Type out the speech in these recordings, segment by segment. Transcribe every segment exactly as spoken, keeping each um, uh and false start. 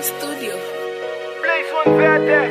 Studio. Blaze One Vètè.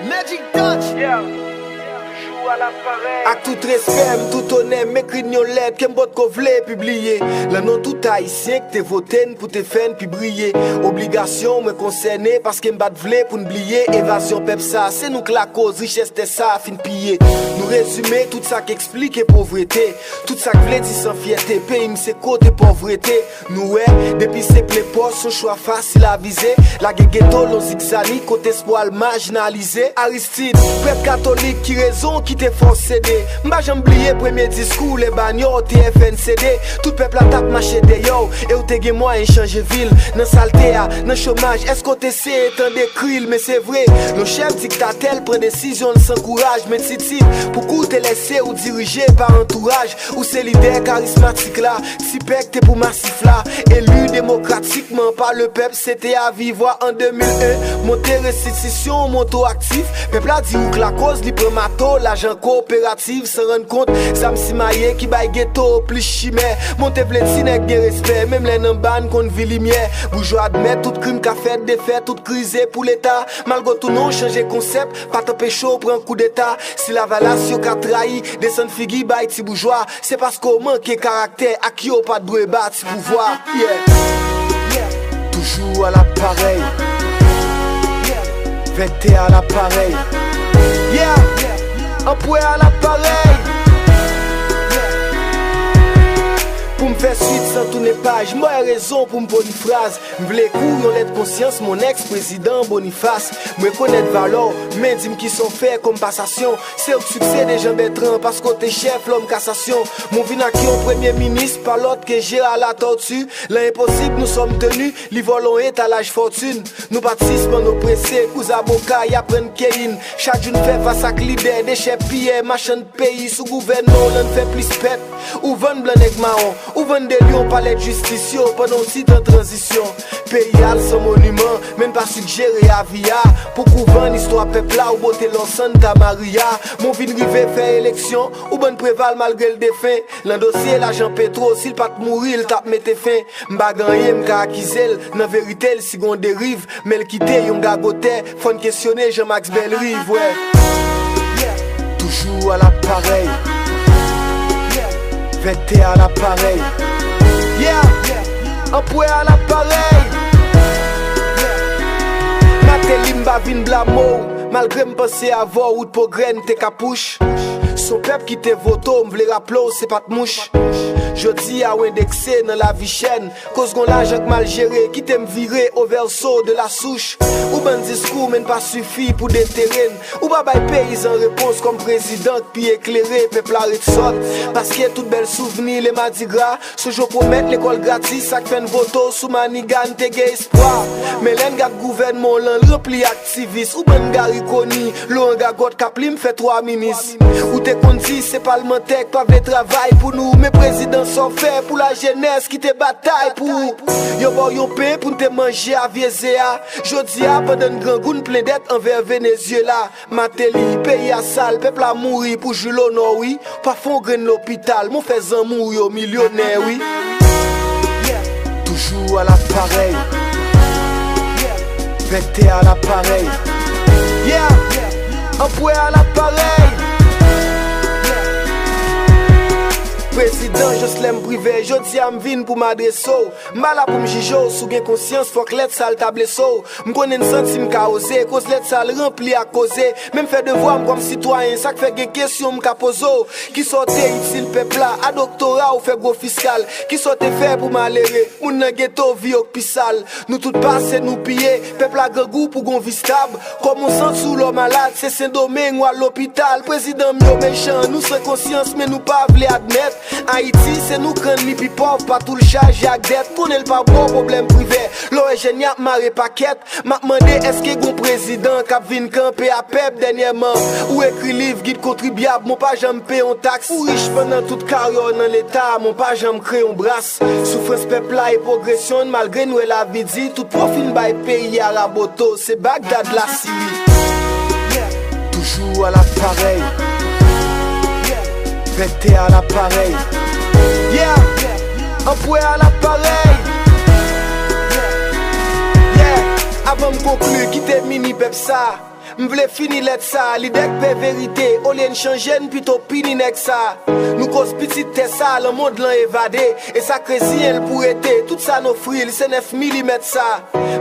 Magic Touch. Yeah. Toujou a la parèy. Ak tout respè m, tout onè m, ekri n yon lèt ke m potko vle pibliye. Lan non tout ayisyen k te vote n pou te fè n pi briye. Obligasyon mwen konsène paske m pa t vle pou n bliye. Evazyon pèp sa, se nou k lakoz richès tè sa fin piye. Nou rezime tout sa k eksplike povrete. Tout sa k vle di san fyète, peyi m se kote pòvrete. Nou wè, depi se plen pòs, yon chwa fasil a vize. Lage geto, lon zigzani, kote espwa l majinalize. Aristid, prèt katolik, ki rezon ki te fè w sede? M pa janm bliye premye diskou, lè Banyò te F N C D. Tout pèp la t ap mache dèyè w, e w te gen mwayen chanje vi l. Nan salte a, nan chomaj, èske w te seye tande kri l? Men se vre, yon chèf diktatè, l pran desizyon l san kouraj. Men Titid, pouki w te lèse w dirije pa antouraj? Ou se lidè karismatik la, ti pèk te pou masif la. Eli demokratikman pa lepèp, se te avivwa an de mil en. Monte restitisyon, monte w aktif. Pèp la di ou k lakoz, li pran mato, lajan koperativ, san rann kont. Zam simaye ki bay geto plis chimè. Monte vle di nèg gen respè, menm lè nan ba n konn vi limyè. Boujwa admèt tout krim ka fèt, defèt, tout krize pou leta. Malgre tou non chanje konsèp, pa t anpeche w pran koudeta. Si Lavalas yo ka trayi, desann figi bay ti boujwa, se paske w manke karaktè ak yo pa t dwe ba ti pouvwa. Yeah. Toujou a la parèy. Vètè a la parèy. Yeah. Anpwè a la parèy. Pou m fè swit san tounen paj, m bay rezon pou m poni fraz. M vle ekri w yon lèt konsyans, mon èks prezidan Bonifas. M rekonèt valè w, men di m kisa w fè kòm pasasyon. Se ou k siksede Jan Bètran, paske w te chèf lòm kasasyon. M vin ak yon premye minis, pa lòt ke Gérard Latortue. Lè enposib, nous sommes tenus, li vòlè yon etalaj fòtin. Nou pa t sispann oprese, kou zaboka, y aprann keyin. Chak jou n fè fas ak lidè, dechèpiyè, machann peyi, sou gouvènman w la n fè plis pèt. Ou vann blan nèg mawon, ou vann de lyon palè jistis yo pandan w ti tan tranzisyon. Peyi a l san moniman, men n pa sigjere avi a. Pou kou vann istwa pèp la, ou bote lò Santa Maria. Men w vin rive fè eleksyon, ou bann Preval malgre l defen. Lan dosye lajan petwo, si l pa t mouri, l t ap mete fen. M pa gen anyen m ka akize l, nan verite l si gon deriv, men l kite yon gago tè, fò n kesyone Jean Max Bellerive, wè. Toujou a la parèy. Vètè a la parèy. Yeah. Anpwè a la parèy. Mateli m pa vin blame w, malgre m panse avè w, wout pwogrè n te ka push. Se yon pèp ki te vote w, m vle raple w, se pa t mouch. Jodi a w endekse nan lavi chè n, koz gon lajan k mal jere, kite m vire au verso de la souche. Ou bann diskou, men n pa sifi pou detere n. Ou pa bay peyizan repons kòm prezidan k pi eklere, pèp la ret sòt. Paske tout bèl souvni le madigra, sonje w pwomèt lekòl gratis, sa k fè n vote w sou maniga, n te gen espwa. Men lè n gad gouvènman w lan, l ranpli aktivis, ou bann Garry Conille, lo an gagòt k ap li m fè twa minis. Ou te konn di se palmantè k pa vle travay pou nou, men prezidan sa w fè pou lajenès ki te batay pou ou. Yo ba w yon pen pou n te manje a vye ze a. Jodi a, pandan n grangou, n plen dèt anvè Venezyela. Mateli, peyi a sal, pèp la mouri pou jwi lonè w, wi. Pa fè yon grenn lopital, men w fè zanmi w yo milyonè, wi. Toujou a la parèy. Vètè a la parèy. Yeah. Anpwè a la parèy. Prezidan Joslèm Privè, jodi a m vin pou m adrese w. M pa la pou m jije w, si w gen konsyans, fòk lèt sa l ta blese w. M konnen n santi m ka oze, koz lèt sa l ranpli ak koze. Men m fè devwa m kòm sitwayen, sa k fè gen kesyon m ka poze w. Kisa w te itil pèp la, a doktora ou fè gwo fiskal? Kisa w te fè pou malere? Moun nan geto, vi yo k pi sal. Nou tout pase, nou piye, pèp la grangou pou gon vi stab. Kòman w santi w lè w malad, se Sendomeng w al lopital. Prezidan m yo mechan, nou san konsyans, men nou pa vle admèt. Ayiti, se nou k rann li pi pòv, pa tou l chaje ak dèt. Konnen l pa ba w pwoblèm privè, lè w wè jèn y ap mare pakèt. M ap mande èske gon prezidan k ap vin kanpe a pèp dènyèman? Ou ekri liv, gid kontribyab, men w pa janm peye yon taks. Ou rich pandan tout karyè w nan leta, men w pa janm kreye yon bras. Soufrans pèp la e pwogresyon n, malgre n wè lavi di, tout pwofi n bay peyi a raboto, se Bagdad Lasiri. Toujou a la parèy. Vètè a la parèy. Yeah! Anpwè a la parèy. Avan m konkli, kite m ini pèp sa. M vle fini lèt sa, lidè k pè verite, olye n chanje n pito pini nèg sa. Nou koz pitit tè sa, lanmond lan evade, e sa k reziyen l pou rete, tout sa n ofri l se nèf milimèt sa.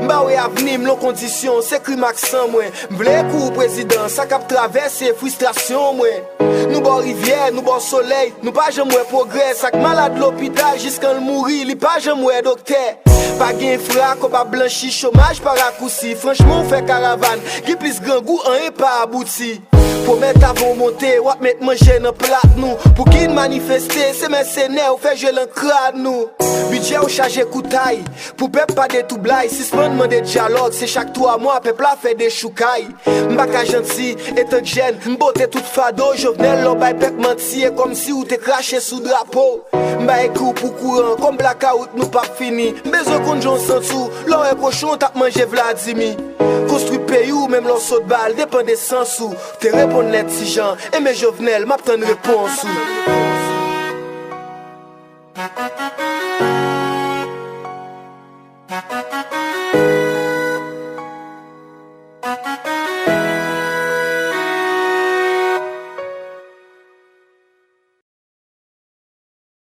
M ba w e avni m lon kondisyon, se krim ak san mwen. M vle kou prezidan, sa k ap travèse fristrasyon mwen. Nou bò rivyè, nou bò solèy, nou pa janm wè pwogrè. Sa k malad lopital, jiskan l mouri, li pa janm wè doktè. Pa gen enfra, kòb ap blanchi, chomaj pa rakousi. Franchman, w fè karavàn, gen plis grangou, anyen pa abouti. Pwomèt avan w monte, w ap met manje nan plat nou. Pou ki n manifeste, se mèsenè, w fè jwe lan krad nou. Bidjè w chaje koutay, pou pèp pa detoublay. Sispann mande dyalòg, se chak twa mwa pèp la fè dechoukay. M pa ka janti, etan k jèn, m pote tout fado. Jovenel, lè w bay pèp manti, e kòmsi w te krache sou drapo. M pa ekri w pou kouran, kòm blakawout nou p ap fini. M bezwen konn jan w santi w, lè w wè kochon t ap manje Vladimir. Konstwi peyi w, menm lè w sot bal, depann de sans ou. Te reponn lè Ti Jan, enben Jovenel, m ap tann repons ou.